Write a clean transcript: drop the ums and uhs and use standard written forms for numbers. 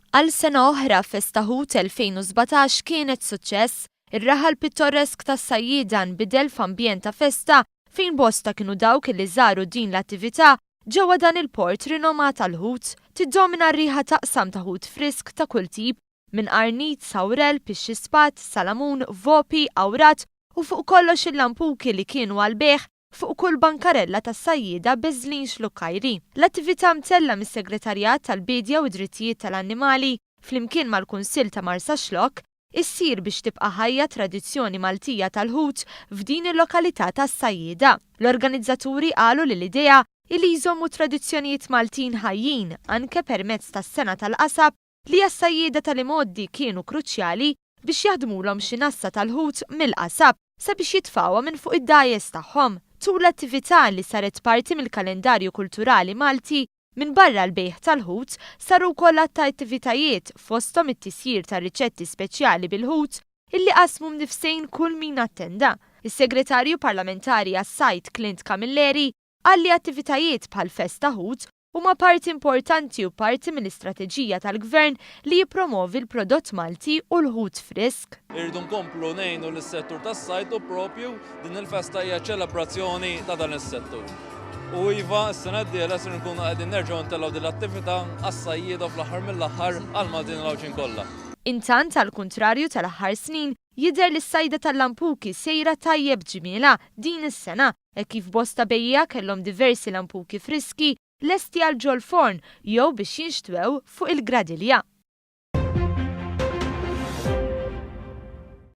Għal sena oħra, Festa Ħut 2017 kienet suċċess. Ir-raħal pittoresk tas-Sajjieda nbidel f'ambjent ta' festa fejn bosta kienu dawk li żaru din l-attività ġewwa dan il-port rinomat għall-ħut. Tiddomina r-riħa taqsam ta' ħut frisk ta' kull tip, minn qarnit, sawrell, pixxi spat, salamun, vopi, awrat u fuq kollox il-lampuki li kienu għall-bejgħ fuq kull bankarella tas-sajjieda beżlin xlukkajri. L-attività mtellgħa mis-Segretarjat tal-Biedja u d-Drittijiet tal-Annimali flimkien mal-Kunsill ta' Marsaxlokk issir biex tibqa' ħajja t-tradizzjoni Maltija tal-ħut f'din il-lokalità tas-sajjieda. L-organizzaturi qalu li l-idea hi li jżommu t-tradizzjonijiet Maltin ħajjin anke permezz tas-sengħa tal-qasab li għas-sajjieda tal-imgħoddi kienu kruċjali biex jaħdmulhom xi nassa tal-ħut mill-qasab sabiex jitfgħuha minn fuq id-dgħajjes tagħhom. Tul l-attività, li saret parti mill-kalendarju kulturali Malti, minbarra l-bejgħ tal-ħut, saru wkoll għadd ta' attivitajiet fosthom it-tisjir ta' riċetti speċjali bil-ħut illi qasmu mnifsejn kull min attenda. Is-Segretarju Parlamentari għas-Sajd Clint Camilleri qal li attivitajiet bħal Festa Ħut huma parti importanti u parti mill-istrateġija tal-Gvern li jippromovi l-prodott Malti u l-ħut frisk. Irridu nkomplu ngħinu lis-settur tas-sajd u proprju din il-festa hija ċelebrazzjoni ta' dan is-settur. U iva, s-sena d-dieħla ser nkunu qegħdin nerġgħu ntellgħu din l-attività għas-sajjieda u fl-aħħar mill-aħħar għall-Maltin u l-Għawdxin kollha. Intant, għall-kuntrarju tal-aħħar snin, jidher li s-sajda tal-lampuki sejra tajjeb ġmielha din is-sena hekk kif bosta bejjiegħa kellhom diversi lampuki friski lesti għal ġol-forn jew biex jinxtwew fuq il-gradilja.